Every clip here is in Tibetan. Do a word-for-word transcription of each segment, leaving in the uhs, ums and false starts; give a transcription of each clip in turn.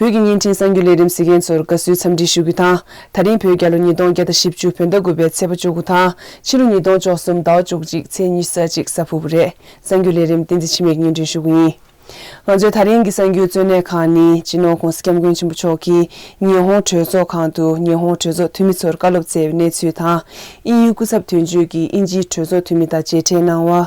བོད་ཀྱི་བརྙན་འཕྲིན་གསར་འགྱུར་ལས་རིམ་གཟིགས་མཁན་ཚོར་དགའ་བསུའི་འཚམས་འདྲི་ཞུ་རྒྱུ་དང་། ད་རིང་བོད་རྒྱལ་ལོ་ཉིས་སྟོང་བརྒྱ་དང་བཞི་བཅུ་བོད་ཟླ་དགུ་པའི་ཚེས་པ་བཅུ་དགུ་དང་། ཕྱི་ལོ་ཉིས་སྟོང་བཅུ་གསུམ་ཟླ་བ་བཅུ་གཅིག་ཚེས་ཉི་ཤུ་རྩ་གཅིག་གཟའ་ཕུར་བུ་རེད། གསར་འགྱུར་ལས་རིམ་བསྟན་འཛིན་འཆི་མེད་ཀྱིས་སྙན་སྒྲོན་ཞུ་གི་ཡིན། ང་ཚོའི་ད་རིང་གི་གསར་འགྱུར་གཙོ་གནད་ཁག་ནི། སྤྱི་ནོར་༸གོང་ས་༸སྐྱབས་མགོན་ཆེན་པོ་མཆོག་གིས་ཉི་ཧོང་གྲོས་ཚོགས་ཁང་དུ་ཉི་ཧོང་གྲོས་ཚོགས་འཐུས་མི་ཚོར་བཀའ་སློབ་སྩལ་བའི་གནས་ཚུལ་དང་། དབྱིན་ཡུལ་སྐུ་ཚབ་དོན་གཅོད་ཀྱིས་དབྱིན་ཇིའི་གྲོས་ཚོགས་འཐུས་མི་དང་མཇལ་འཕྲད་གནང་བ།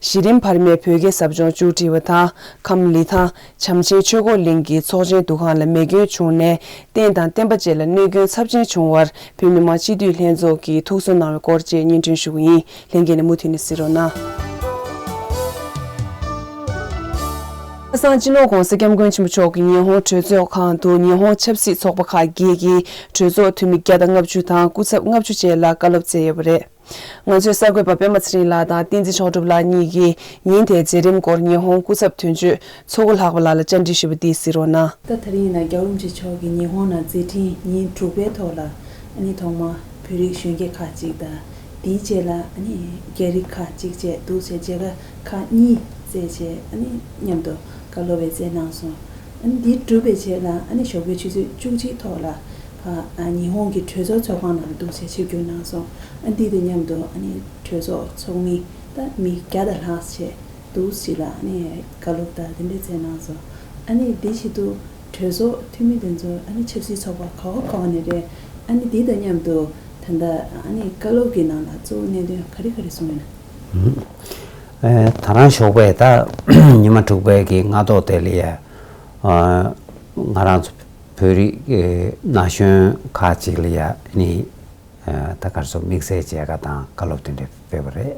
གཞི་རིམ་བར་མའི་བོད་སྐད་ཟབ་སྦྱོང་མཇུག་སྒྲིལ་བ་དང་། ཁམས་ལི་ཐང་བྱམས་ཆེན་ཆོས་འཁོར་གླིང་གི་ཚོགས་ཆེན་འདུ་ཁང་ལ་མེ་སྐྱོན་བྱུང་ནས། རྟེན་དང་བརྟེན་པ་བཅས་ལ་གནོད་སྐྱོན་ཚབས་ཆེན་བྱུང་བར་བོད་མི་མང་སྤྱི་འཐུས་ལྷན་ཚོགས་ཀྱིས་ཐུགས་གསོ་གནང་བའི་སྐོར་བཅས་སྙན་སྒྲོན་ཞུ་གི་ཡིན། ལྷན་རྒྱས་ནས་མུ་མཐུད་ནས་གཟིགས་རོགས་གནང་། ཁ་སང་སྤྱི་ནོར་༸གོང་ས་༸སྐྱབས་མགོན་ཆེན་པོ་མཆོག་གིས་ཉི་ཧོང་གྲོས་ཚོགས་ཁང་དུ་ཉི་ཧོང་ཆབ་སྲིད་ཚོགས་པ་ཁག་བརྒྱད་ཀྱི་གྲོས་ཚོགས་འཐུས་མི་བརྒྱ་དང་ལྔ་བཅུ་དང་སྐུ་ཚབ་ལྔ་བཅུ་བཅས་ལ་བཀའ་སློབ་སྩལ་ཡོད་པ་རེད། ང་ཚོའི་གསར་འགོད་པ་པད་མ་ཚེ་རིང་ལགས་དང་བསྟན་འཛིན་མཆོག་གྲུབ་ལགས་གཉིས་ཀྱིས་ཉིན་དེའི་མཛད་རིམ་སྐོར་ཉི་ཧོང་སྐུ་ཚབ་དོན་གཅོད་མཚོ་སྒོ་ལྷག་པ་ལགས་ལ་བཅར་འདྲི་ཞུས་པ་འདི་གཟིགས་རོགས་གནང་། ད་ད་རིང་ཡིན་ན་༸རྒྱལ་བ་རིན་པོ་ཆེ་མཆོག་གིས་ཉི་ཧོང་ནང་མཛད་འཕྲིན་ཉིན་དྲུག་པའི་ཐོག་ལ་ཨ་ནི་ཐོག་མ་བོད་རིགས་གཞོན་སྐྱེས་ཁག་ཅིག་དང་། དེའི་རྗེས་ལ་ཨ་ནི་རྒྱ་རིགས་ཁག་ཅིག་བཅས་འདུག་བྱས་མཇལ་ཁ་ཁག་གཉིས་བསྩལ་བྱས་ཨ་ནི་མཉམ་དུ་བཀའ་སློབ་སྩལ་གནང་སོང་། ཨ་ནི་འདི་གྲུབ་པའི་རྗེས་ལ་ཨ་ནི་ཞོགས་པའི་ཆུ་ཚོད་བཅུ་གཅིག་ཐོག་ལ་ཕ་ཨ་ཉི་ཧོང་གི་གྲོས་ཚོགས་ཚོགས་ཁང་ནང་ལ་འདུག་བྱས་ཆིབས་བསྒྱུར་གནང་སོང་། ཨ་འདི་དང་མཉམ་དུ་ཨ་ནི་གྲོས་ཚོགས་ཚོགས་མི་ད་མི་བརྒྱ་དང་ལྷག་བྱས་འདུག་ཅིག་ལ་ཨ་ནི་བཀའ་སློབ་དང་དེ་འདྲ་སྩལ་གནང་སོང་། ཨ་ནི་འདི་བྱེད་དུས་གྲོས་ཚོགས་འཐུས་མི་དེ་ཚོ་ཨ་ནི་ཆབ་སྲིད་ཚོགས་པ་ག་བ་ག་བ་ནས་རེད། ཨ་ནི་འདི་དང་མཉམ་དུ་ད་ལྟ་ཨ་ནི་བཀའ་སློབ་ཀྱི་ནང་ལ་གཙོ་བོ་གནད་དོན་ག་རེ་ག་རེ་གསུངས་ཡོད་ན། ཨ། ཨེ། ད་རང་ཞོགས་པའི་ད་ཉི་མ་དྲུག་པའི་གི་སྔ་ཐོག་དེ་ལ་ཡ། ཨ། ང་རང་ཚོ་བོད་རིགས་ཨེ་ན་གཞོན་ཁག་ཅིག་ལ་ཡ་ནི། ཨ། ད་ག་རེ་ཟེར་དམིགས་བསལ་མཇལ་ཁ་དང་བཀའ་སློབ་དེ་འདྲ་ཕེབས་པ་རེད།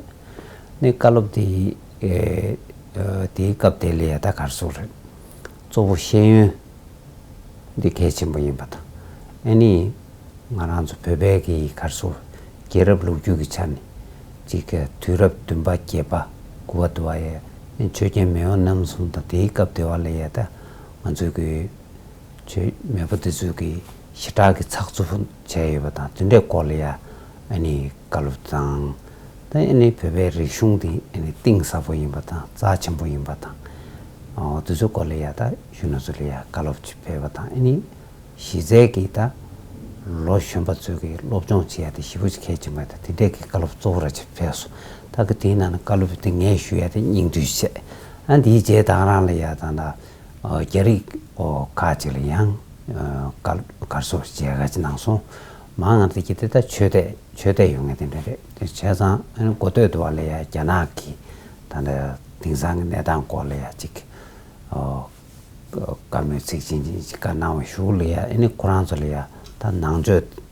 ནི་བཀའ་སློབ་དེ་ཨེ། ཨ། དེའི་སྐབས་དེ་ལ་ཡ་ད་ག་རེ་ཟེར་རེད། གཙོ་བོ་ཤེས་ཡོན་འདི་གལ་ཆེན་པོ་ཡིན་པ་དང་། ཨ་ནི་ང་རང་ཚོ་བོད་པའི་གི་ག་རེ་ཟེར། རྒྱལ་རབས་ལོ་རྒྱུས་ཀྱི་ཆ་ནས་གཅིག་གི་དུས་རབས་བདུན་པ་བརྒྱད་པ་དགུ་པ་དུ་བ་ཡས་ཆོས་རྒྱལ་མེས་དབོན་རྣམ་གསུམ་དང་དེའི་སྐབས་དེ་བ་ལ་ཡས་ད་ང་ཚོའི་གི་ཆོས་མེས་པོ་དེ་ཚོའི་གི་ཞེ་དྲག་གི་ཚགས་ཚུད་བྱས་ཡོད་པ་དང་། དེ་འདྲའི་སྐོར་ལ་ཡ་ཨ་ནི་བཀའ་སློབ་དང་། ད་ཨ་ནི་བོད་པའི་རིག་གཞུང་དེ་ཨ་ནི་གཏིང་ཟབ་པོ་ཡིན་པ་དང་རྩ་ཆེན་པོ་ཡིན་པ་དང་། ཨོ། དེ་ཚོའི་སྐོར་ལ་ཡ་ད་གཞོན་ནུ་ཚོ་ལ་ཡ་བཀའ་སློབ་ཅིག་ཕེབས་པ་དང་། ཨ་ནི་གཞི་རྩའི་གི་ད་ལོ་གཞོན་པ་ཚོས་གི་སློབ་སྦྱོང་བྱེད་ཡ་དེ་ཞེ་པོ་ཅིག་གལ་ཆེན་པོ་ཡ་ད་དེ་འདྲའི་གི་བཀའ་སློབ་གཙོ་བོ་ར་ཅིག་ཕེབས་སོང་། ད་གི་དེའི་ནང་ནས་བཀའ་སློབ་དེ་ངས་ཞུ་ཡ་དེ་སྙིང་བསྡུས་བྱས། ཨ། དེའི་རྗེས་ད་ག་རང་ལ་ཡ་ད་ད། ཨ། རྒྱ་རིགས། ཨོ། ཁག་ཅིག་ལ་ཡང་། ཨ། བཀའ་སློབ་གར་སོགས་མཇལ་ཁ་ཅིག་གནང་སོང་། མ་ང་དེ་གི་དེ་ད་ཆོས་དད་ཆོས་དད་ཡོད་མཁན་དེ་འདྲ་རེད། དེ་བྱས་ཙང་ཨ་ནི་འགོ་སྟོད་དུ་བ་ལ་ཡ་རྒྱ་ནག་གི་ད་ལྟ་དེང་སང་གི་གནས་སྟངས་སྐོར་ལ་ཡ་ཅིག་ཨོ། བཀའ་མོལ་ཚིག་ཆེན་ཅིག་བཀའ་གནང་བའི་གཞུག་ལ་ཡ། ཨ་ནི་ཁོ་རང་ཚོ་ལ་ཡ་ད་ནང་ཆོས།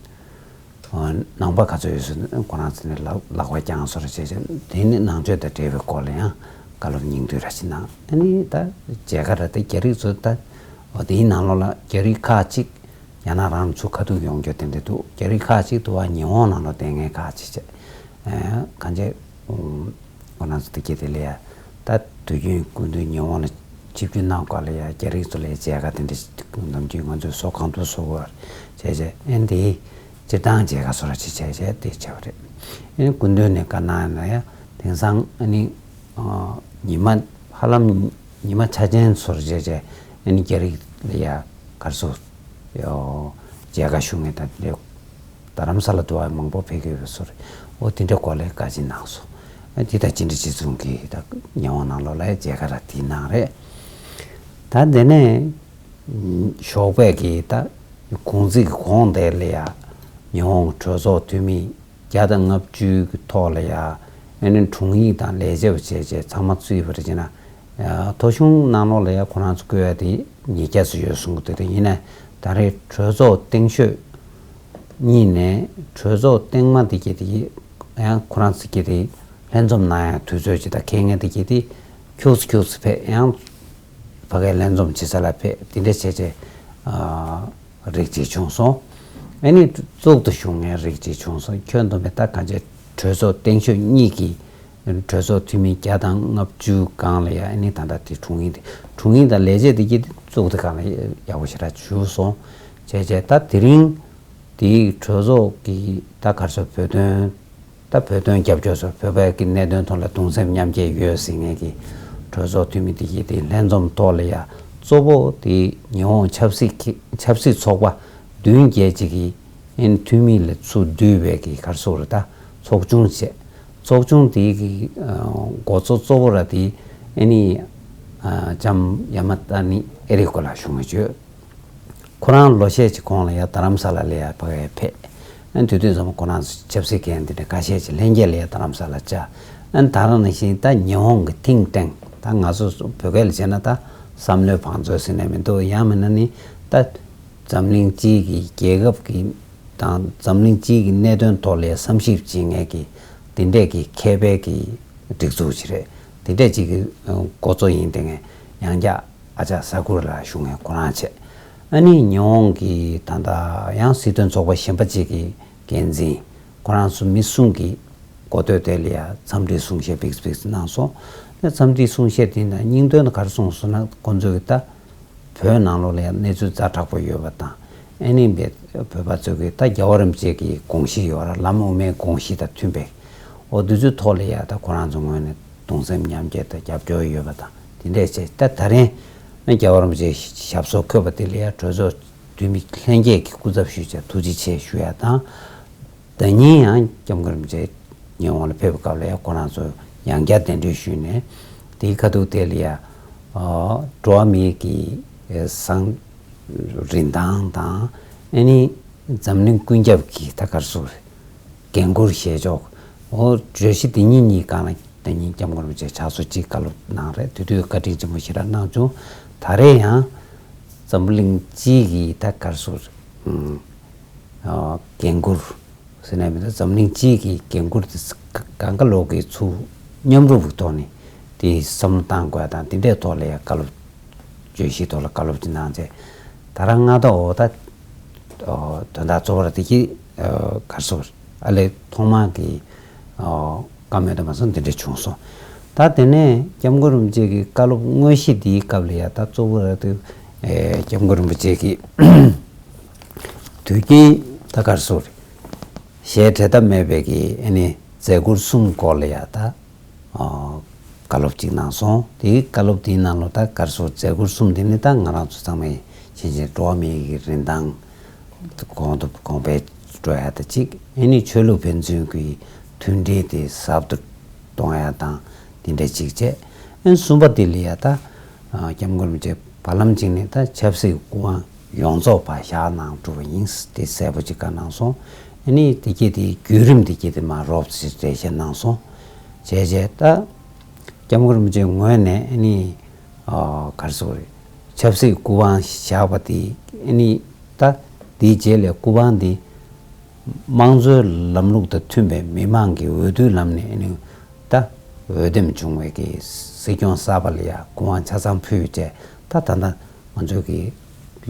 ཨ། ནང་པ་ག་ཚོད་ཡོད་ཟེར་ན་ཁོ་རང་ཚོ་ནས་ལག་ལག་པ་བརྐྱངས་སོར་བྱས་བྱས། དེ་ནི་ནང་ཆོས་དང་འབྲེལ་བའི་སྐོར་ལ་ཡང་བཀའ་སློབ་སྙིང་བསྡུས་ར་ཅིག་གནང་། ཨ་ནི་ད་མཇལ་ཁ་ར་དེ་རྒྱ་རིགས་ཚོ་ད། འོ། དེའི་ནང་ལོགས་ལ་རྒྱ་རིགས་ཁག་ཅིག་རྒྱ་ནག་རང་ཚུར་ཁ་ཐུག་ཡོང་རྒྱུ་དེ་འདྲ་འདུག་རྒྱ་རིགས་ཁག་ཅིག་དུ་བ་ཉི་ཧོང་ནང་ལོགས་བསྡད་མཁན་ཁག་ཅིག་བྱས། ཨ། གང་བྱས། ཨུམ། ཁོ་རང་ཚོ་དེ་གྱད་དེ་ལ་ཡ། ད་དུས་རྒྱུན་སྐུ་མདུན་ཉི་ཧོང་ལ་ཆིབས་བསྒྱུར་གནང་སྐབས་ལ་ཡ་རྒྱ་རིགས་ཚོ་ལ་ཡ་མཇལ་ཁ་དེ་འདྲ་ཞིག་ནམ་རྒྱུན་ང་ཚོས་བཟོ་གང་ཐུབ་བཟོ་དགོས་བྱས་བྱས། ཨ་ནི་དེ་སྤྱིར་བཏང་མཇལ་ཁ་བཟོ་འདྲ་ཅིག་བྱས་བྱས་དེ་བྱས་པ་རེད། ཨ་ནི་སྐུ་མདུན་ནས་བཀའ་གནང་ན་ཡ་དེང་སང་ཨ་ནི། ཨ། ཉི་མ་ཧ་ལམ་ཉི་མ་ཆ་ཅན་བཟོ་འདྲ་བྱས་བྱས། ཨ་ནི་རྒྱ་རིགས་ལ་ཡ་གར་སོགས། ཨོ། མཇལ་ཁ་ཞུ་མཁན་དང་དེ་རྡ་རམ་ས་ལ་དུ་བ་མང་པོ་ཕེབས་ཀྱི་ཡོད་པའི་བཟོ་རེད། ཨོ། དེ་འདྲའི་སྐོར་ལ་བཀའ་ཆད་གནང་སོང་། ཨ། དེ་དང་ཅི་འདྲ་ཅི་བཟུང་གི་ད་ཉི་ཧོང་ནང་ལོགས་ལ་མཇལ་ཁ་ར་དེ་གནང་རེད། ད་དེ་ནས་ཞོགས་པའི་གི་ད་གུང་ཚིགས་གོང་དེ་ལ་ཡ་ཉི་ཧོང་གྲོས་ཚོགས་འཐུས་མི་བརྒྱ་དང་ལྔ་བཅུ་གི་ཐོག་ལ་ཡ་ཨ་ནི་དྲུང་ཡིག་དང་ལས་བྱེད་པ་བྱས་བྱས་ཚང་མ་བརྩིས་པ་རེད་བྱས་ན། ཨ། ཐོ་གཞུང་ནང་ལོགས་ལ་ཡ་ཁོ་རང་ཚོ་བཀོད་ཡ་དེ་ཉིས་བརྒྱ་ཙམ་ཡོད་གསུང་གི་འདུག་དེ་ཡིན་ན་ད་རེས་གྲོས་ཚོགས་སྟེང་ཤོས་གཉིས་ནས་གྲོས་ཚོགས་སྟེང་མ་དེ་གྱད་དེ་ཡང་ཁོ་རང་ཚོ་གྱད་དེ་ལྷན་འཛོམས་གནང་ཡ་དུས་ཚོད་ཅིག་དང་ཁེལ་མཁན་དེ་གྱད་དེ་ཁྱུག་ཙམ་ཁྱུག་ཙམ་ཕེབས། ཡང་ཕ་གིར་ལྷན་འཛོམས་བྱེད་ས་ལ་ཕེབས། དེ་འདྲ་བྱས་བྱས། ཨ། རིགས་གཅིག་བྱུང་སོང་། ཨ་ནི་གཙུག་ཏུ་བཞུགས་མཁན་རིགས་གཅིག་བྱུང་སོང་། ཁྱོན་བསྡོམས་པའི་ད་གང་བྱས་གྲོས་ཚོགས་སྟེང་ཤོས་གཉིས་ཀྱི་གྲོས་ཚོགས་འཐུས་མི་བརྒྱ་དང་ལྔ་བཅུ་སྒང་ལ་ཡ་ཨ་ནི་ད་ལྟ་དེ་དྲུང་ཡིག་དེ་དྲུང་ཡིག་དང་ལས་བྱེད་དེ་གྱད་དེ་གཙུག་དེ་སྒང་ལ་ཡག་པོ་ཞེ་དྲག་བཞུགས་སོང་། བྱས་བྱས་ད་དེ་རིང་དེའི་གྲོས་ཚོགས་ཀྱི་ད་ག་རེ་ཟེར་བོད་དོན། ད་བོད་དོན་རྒྱབ་སྐྱོར་སོགས་བོད་པའི་གི་གནད་དོན་ཐོག་ལ་གདུང་སེམས་མཉམ་སྐྱེད་ཡོད་ཟེར་མཁན་གྱི་གྲོས་ཚོགས་འཐུས་མི་དེ་གྱད་དེ་ལྷན་འཛོམས་ཐོག་ལ་ཡ་ གཙོ་བོ་དེ་ཉི་ཧོང་ཆབ་སྲིད་ཀྱི་ཆབ་སྲིད་ཚོགས་པ་བདུན་བརྒྱད་ཅིག་གིས་ཨེ་ནི་འཐུས་མི་ལ་ཚུར་བསྡུས་པའི་གི་ག་རེ་ཟེར་དགོས་རེད། ད་ཚོགས་ཆུང་བྱས། ཚོགས་ཆུང་དེའི་གི་འགོ་གཙོ་གཙོ་བོ་ར་དེ་ཨེ་ནི་ལྕམ་ཡ་མ་ཏ་ནི་ཨེ་རི་ཀོ་ལགས་བྱུང་བ་བརྗོད། ཁོ་རང་ལོ་ཤས་ཅིག་གོང་ལ་ཡ་རྡ་རམ་ས་ལ་ལ་ཡ་ཕ་གིར་ཕེབས། ཨ་ནི་དེ་དུས་ཙམ་ཁོ་རང་ཚོ་ཆབ་སྲིད་འགན་དེ་འདྲ་ཁ་ཤས་ཅིག་ལྷན་རྒྱས་ལ་ཡ་རྡ་རམ་ས་ལ་བཅར། ཨ་ནི་ད་རང་ནང་བཞིན་ད་ཉི་ཧོང་གི་ཐིང་ཀྲེང་ད་ང་ཚོ་བོད་སྐད་ལ་བྱས་ན་ད་བསམ་བློའི་བང་མཛོད་ཟེར་ནས་མི་འདུག་ཡང་མིན་ན་ནི་ད་འཛམ་གླིང་སྤྱིའི་གི་རྒྱལ་ཁབ་ཀྱི་དང་འཛམ་གླིང་སྤྱིའི་གི་གནད་དོན་ཐོག་ལ་ཡ་བསམ་ཞིབ་བྱེད་མཁན་གྱི་དེ་འདྲས་ཀྱི་མཁས་པའི་གི་སྒྲིག་འཛུགས་ཅིག་རེད། དེ་འདྲས་ཅིག་གི་འགོ་གཙོ་ཡིན་དེ་ངས་ཡང་བསྐྱར། ཨ་ཅག་ས་ཀུ་ར་ལགས་བཞུགས་མཁན་ཁོ་རང་བྱས། ཨ་ནི་ཉི་ཧོང་གི་ད་ལྟ་ཡང་སྲིད་དོན་ཚོགས་པ་གཞན་པ་ཅིག་གི་འགན་འཛིན་ཁོ་རང་ཚོ་མི་གསུམ་གྱིས་འགོ་སྟོད་དེ་ལ་ཡ་འཚམས་འདྲིའི་གསུང་བཤད་ཕིགས་ཕིགས་གནང་སོང་། ཨ་འཚམས་འདྲིའི་གསུང་བཤད་དེ་ནང་སྙིང་དོན་ག་རེ་གསུངས་སོང་ན་ཁོང་ཚོས་ཀྱི་ད་བོད་ནང་ལོགས་ལ་ཡ་གནས་ཚུལ་ཛ་དྲག་པོ་ཡོད་པ་དང་། ཨེ་ནི་བོད་པ་ཚོས་ཀྱི་ད་རྒྱལ་བ་རིན་པོ་ཆེ་གི་དགོངས་གཞི་ཡོད་ར་ལམ་དབུ་མའི་དགོངས་གཞི་དང་མཐུན་པའི་འོ་དེ་ཚོའི་ཐོག་ལ་ཡ་ད་ཁོ་རང་ཚོ་ངོས་ནས་གདུང་སེམས་མཉམ་སྐྱེད་དང་རྒྱབ་སྐྱོར་ཡོད་པ་དང་དེ་འདྲས་བྱས། ད་ད་རིང་རྒྱལ་བ་རིན་པོ་ཆེའི་ཞབས་སོར་འཁོད་པ་དེ་ལ་ཡ་གྲོས་ཚོགས་འཐུས་མི་ལྷན་རྒྱས་ཀྱི་སྐུ་ཚབ་ཞུས་བྱས་ཐུགས་རྗེ་ཆེ་ཞུ་ཡ་དང་། ཟླ་ཉིན་ཡང་སྐྱབས་མགོན་རིན་པོ་ཆེ་ཉི་ཧོང་ལ་ཕེབས་པའི་སྐབས་ལ་ཡ་ཁོ་རང་ཚོ་ཡང་བསྐྱར་གདན་འདྲེན་ཞུས་ནས་དེའི་ཁ་ཐུག་དེ་ལ་ཡ་འགྲོ་བ་མིའི་གི་བཟང་རིན་ཐང་དང་ཨ་ནི་འཛམ་གླིང་ཀུན་ཁྱབ་ཀྱི་ད་ག་རེ་ཟེར་དགོས་རེད། འགན་ཁུར་བཞེས་ཕྱོགས། འོ་བརྗོད་གཞི་འདི་གཉིས་གཉིས་སྒང་ལ་ད་ཉིན་སྐྱབས་མགོན་རིན་པོ་ཆེ་ཕྱག་སྲོལ་གཅིག་བཀའ་སློབ་གནང་རེད། དེ་དུས་བཀའ་དྲིན་ཆེན་པོ་ཞེ་དྲག་གནང་བྱུང་། ད་རེས་ཡང་འཛམ་བུ་གླིང་སྤྱིའི་གི་ད་ག་རེ་ཟེར་ཨ་འགན་ཁུར་ཟེར་ནས་མི་ད་འཛམ་གླིང་སྤྱིའི་གི་འགན་ཁུར་དེ་གང་ག་ལོག་གི་ཚུར་མཉམ་རུབ་ཀྱི་ཐོག་ནས་དེ་བསམ་བློ་བཏང་དགོས་དང་དེ་འདྲའི་ཐོག་ལ་ཡང་བཀའ་སློབ་བརྗོད་གཞིའི་ཐོག་ལ་བཀའ་སློབ་ཅིག་གནང་རྗེས་ད་རང་སྔ་ད་འོ་ད་དོན་དག་གཙོ་བོ་ར་དེ་གི་ག་རེ་ཟེར་ཨ་ལས་ཐོག་མ་གི་བཀའ་མོལ་དུ་མ་སོང་དེ་འདྲ་བྱུང་སོང་། ད་དེ་ནས་སྐྱབས་མགོན་རིན་པོ་ཆེ་གི་བཀའ་སློབ་དངོས་གཞི་དེའི་སྐབས་ལ་ཡ་ད་གཙོ་བོ་ར་དེ་སྐྱབས་མགོན་རིན་པོ་ཆེ་གི་དུས་རྒྱུན་ད་ག་རེ་ཟེར་གཞས་འབྲལ་ཐབས་མེད་པའི་གི་ཨ་ནི་མཛད་ཁུར་གསུམ་སྐོར་ལ་ཡ་ད་བཀའ་སློབ་ཅིག་གནང་སོང་། དེའི་བཀའ་སློབ་དེའི་ནང་ལོ་ད་ག་རེ་ཟེར་མཛད་ཁུར་གསུམ་དེ་ནི་ད་ང་རང་ཚོ་ཚང་མས་ཤེས་བཞིན་འགྲོ་བ་མིའི་གི་རིན་ཐང་གོང་དུ་གོང་འཕེལ་འགྲོ་ཡ་ད་གཅིག་ཨ་ནི་ཆོས་ལུགས་ཕན་ཚུན་གྱི་མཐུན་སྒྲིལ་དེ་ཟབ་ཏུ་གཏོང་ཡ་དང་དེ་འདྲ་གཅིག་བྱས། ཨ་ནི་གསུམ་པ་དེ་ལ་ཡ་ད་སྐྱབས་མགོན་རིན་པོ་ཆེ་བར་ལམ་གཅིག་ནས་ད་ཆབ་སྲིད་སྐུ་དབང་ཡོངས་རྫོགས་ཕར་བཞག་གནང་གྲུབ་པ་ཡིན་དེ་གསལ་པོ་ཅིག་བཀའ་གནང་སོང་། ཨ་ནི་དེ་གྱད་དེ་བརྒྱུད་རིམ་དེ་གྱད་དེ་མར་རོབ་ཙམ་འགྲེལ་བཤད་གནང་སོང་། བྱས་རྗེས་ད་སྐྱབས་མགོན་རིན་པོ་ཆེའི་ངོས་ནས་ཨ་ནི་ག་རེ་ཟེར་དགོས་རེད། ཆབ་སྲིད་སྐུ་དབང་བཞག་པ་དེ་ཨ་ནི་ད་དེའི་རྗེས་ལ་སྐུ་དབང་དེ་དམངས་གཙོའི་ལམ་ལུགས་དང་མཐུན་པའི་མི་མང་གི་འོས་བསྡུའི་ལམ་ནས་ཨ་ནི་ད་འོས་འདེམས་བྱུང་བའི་གི་སྲིད་སྐྱོང་གསར་པ་ལ་ཡ་སྐུ་དབང་ཆ་ཚང་ཕུལ་བྱས་ད་ད་ལྟ་ང་ཚོའི་གི་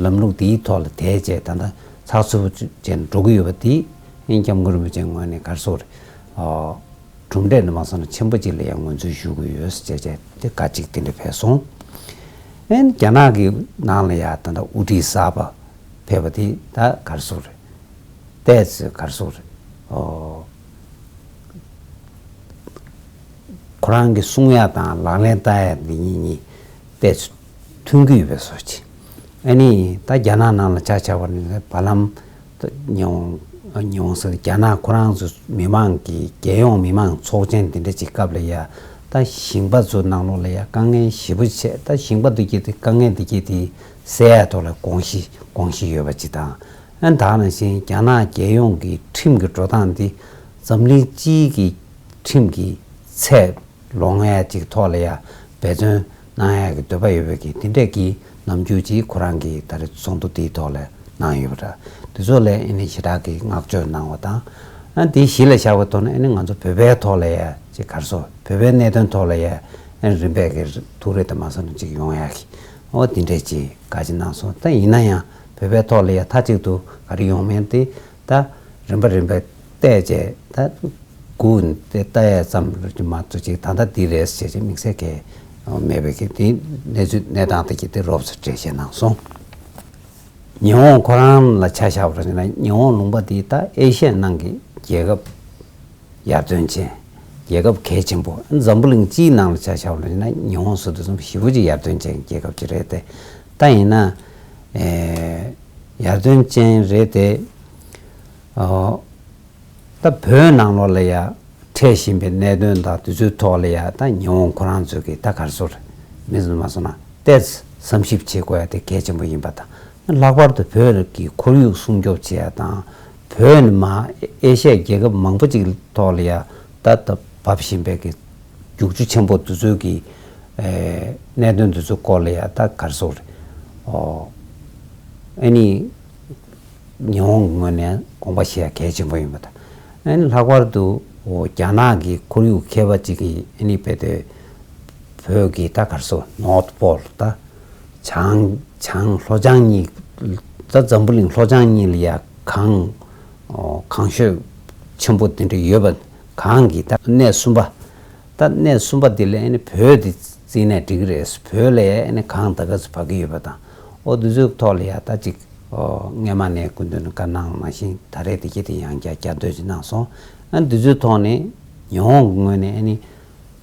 ལམ་ལུགས་འདིའི་ཐོག་ལ་དེའི་རྗེས་ད་ལྟ་ཚགས་ཚུད་པོ་བྱས་ནས་འགྲོ་གི་ཡོད་པ་འདི་ཨ་ནི་སྐྱབས་མགོན་རིན་པོ་ཆེའི་ངོས་ནས་ག་རེ་ཟེར་དགོས་རེད། གྲུབ་འབྲས་འདི་མ་སོང་ན་ཆེན་པོ་ཅིག་ལ་ཡང་ངོས་འཛིན་ཞུ་གི་ཡོད་ཟེར་བྱས་བྱས་དེ་བཀའ་གཅིག་དེ་འདྲ་ཕེབས་སོང་། ཨེ་རྒྱ་ནག་གི་ནང་ལ་ཡང་ད་ལྟ་དབུ་ཁྲིད་གསར་པ་ཕེབས་པ་དེ་ད་ག་རེ་ཟེར་རེད། ཏོག་ཙམ་ག་རེ་ཟེར་རེད། ཨོ། ཁོ་རང་གི་གསུང་ཡ་དང་ལག་ལེན་བསྟར་ཡ་འདི་གཉིས་གཉིས་ཏོག་ཙམ་མཐུན་གྱི་ཡོད་པའི་བཟོ་ཅིག་ཨ་ནི་ད་རྒྱ་ནག་ནང་ལ་ཆ་བཞག་པ་ནི་བར་ལམ་ད་ཉི་ཧོང་ཉི་ཧོང་ཟེར་རྒྱ་ནག་ཁོ་རང་ཚོ་མི་མང་གི་རྒྱལ་ཡོངས་མི་མང་ཚོགས་ཆེན་དེ་འདྲ་ཅིག་སྐབས་ལ་ཡ་ད་ཞིང་པ་ཚོ་ནང་ལོགས་ལ་ཡ་དཀའ་ངལ་ཞེ་པོ་ཆེ། ད་ཞིང་པ་འདི་གྱད་དེ་དཀའ་ངལ་འདི་གྱད་དེ་སེལ་ཡ་ཐོག་ལ་དགོངས་གཞི་དགོངས་གཞི་ཡོད་པ་ཅིག་དང་། ཨ་ནི་ད་ནང་བཞིན་རྒྱ་ནག་རྒྱལ་ཡོངས་ཀྱི་ཁྲིམས་ཀྱི་འགྲོ་སྟངས་འདི་འཛམ་གླིང་སྤྱིའི་གི་ཁྲིམས་ཀྱི་ཚད་ལོངས་ཡ་ཅིག་ཐོག་ལ་ཡ་འབད་བརྩོན་གནང་ཡ་གི་འདོད་པ་ཡོད་པའི་གི་དེ་འདྲས་ཀྱི་རྣམ་འགྱུར་ཅིག་ཁོ་རང་གིས་ད་རེས་ཚོགས་འདུ་དེའི་ཐོག་ལ་གནང་ཡོད་པ་འདྲ། དེ་ཚོ་ལ་ཨ་ནི་ཞེ་དྲག་གི་བསྔགས་བརྗོད་གནང་བ་དང་། ཨ་དེ་གཞི་ལ་བཞག་པ་ཐོག་ནས་ཨ་ནི་ང་ཚོ་བོད་པའི་ཐོག་ལ་ཡ་ཅིག་ག་རེ་ཟེར་བོད་པའི་གནད་དོན་ཐོག་ལ་ཡ་ཨ་ནི་རིམ་པས་ཀྱི་ཐུགས་རེ་དང་མ་སོང་ན་ཅིག་ཡོང་ཡ་གི་འོ་དེ་འདྲས་ཅིག་ག་ཅིག་གནང་སོང་། ད་ཡིན་ན་ཡང་བོད་པའི་ཐོག་ལ་ཡ་མཐའ་གཅིག་ཏུ་ག་རེ་ཡོང་མིན་དེ་ད་རིམ་པ་རིམ་པས་བལྟས་རྗེས་ད་སྒུག་དེ་ལྟ་ཡས་ཙམ་རེད་མ་གཏོགས་ཅིག་ད་ལྟ་འདི་རེད་ཟེར་ཅིག་དམིགས་བསལ་གྱི་མེད་པའི་གི་དེ་གནས་ཚུལ་གནས་སྟངས་དེ་གི་དེ་རོབ་ཙམ་འགྲེལ་བཤད་གནང་སོང་། ཉི་ཧོང་ཁོ་རང་ལ་ཆ་བཞག་པ་རེད་ན་ཉི་ཧོང་ལུང་པ་དེ་ད་ཨེ་ཤི་ཡའི་ནང་གི་རྒྱལ་ཁབ་ཡར་ཐོན་ཅན་རྒྱལ་ཁབ་གལ་ཆེན་པོ། འཛམ་བུ་གླིང་སྤྱིའི་ནང་ལ་ཆ་བཞག་པ་རེད་ན་ཉི་ཧོང་ཟེར་དུས་ཙམ་ཞེ་པོ་ཅིག་ཡར་ཐོན་ཅན་རྒྱལ་ཁབ་ཅིག་རེད་དེ། ད་ཡིན་ན་ཡར་ཐོན་ཅན་རེད་དེ། ད་བོད་ནང་ལོགས་ལ་ཡ་འཕྲད་བཞིན་པའི་གནད་དོན་དང་དེ་ཚོའི་ཐོག་ལ་ཡ་ད་ཉི་ཧོང་ཁོ་རང་ཚོས་ཀྱི་ད་ག་རེ་ཟེར་དགོས་རེད། མི་ཚོ་མ་སོང་ན་ཏོག་ཙམ་བསམ་ཞིབ་བྱེད་དགོས་ཡ་དེ་གལ་ཆེན་པོ་ཡིན་པ་དང་། ལྷག་པར་དུ་བོད་ཀྱི་ཁོར་ཡུག་སྲུང་སྐྱོབ་བྱེད་ཡ་དང་། བོད་ནས་མར་ཨེ་ཤ་ཡའི་རྒྱལ་ཁབ་མང་པོ་ཅིག་ཐོག་ལ་ཡ་ད་ད་བབས་བཞིན་པའི་གི་རྒྱུག་ཆུ་ཆེན་པོ་དེ་ཚོའི་གི་གནད་དོན་དེ་ཚོའི་སྐོར་ལ་ཡ་ད་ག་རེ་ཟེར་དགོས་རེད། ཨ་ནི། ཉི་ཧོང་གི་ངོས་ནས་དགོངས་པ་བཞེས་ཡ་གལ་ཆེན་པོ་ཡིན་པ་དང་། ཨ་ནི་ལྷག་པར་དུ་རྒྱ་ནག་གི་ཁོར་ཡུག་མཁས་པ་ཅིག་གིས་ཨ་ནི་རྦད་དེ་བོད་ཀྱི་ད་ག་རེ་ཟེར་ནོར་ཐི་པོལ་ད་བྱང་བྱང་ལྷོ་བྱང་གཉིས་ད་འཛམ་བུ་གླིང་ལྷོ་བྱང་གཉིས་ལ་ཡ་གངས་གངས་ཤོད་ཆེན་པོ་དེ་འདྲ་ཡོད་པ། གངས་ཀྱི་ད་གནས་གསུམ་པ། ད་གནས་གསུམ་པ་འདི་ལ་ཨ་ནི་བོད་དེ་བརྩིས་ནས་འགྲིག་གི་རེད། བོད་ལ་ཨ་ནི་གངས་ད་ག་ཚོད་བབས་ཀྱི་ཡོད་པ་དང་། ཨོ་དེ་ཚོའི་ཐོག་ལ་ཡ་ད་ཅིག་ཨོ་སྔས་མ་ནས་སྐུ་མདུན་ནས་བཀའ་གནང་ནང་བཞིན་ད་རེས་དེ་གྱད་དེ་ཡང་བསྐྱར་བསྐྱར་ཟློས་ཅིག་གནང་སོང་། ཨ་དེ་ཚོའི་ཐོག་ནས་ཉི་ཧོང་གི་ངོས་ནས་ཨ་ནི་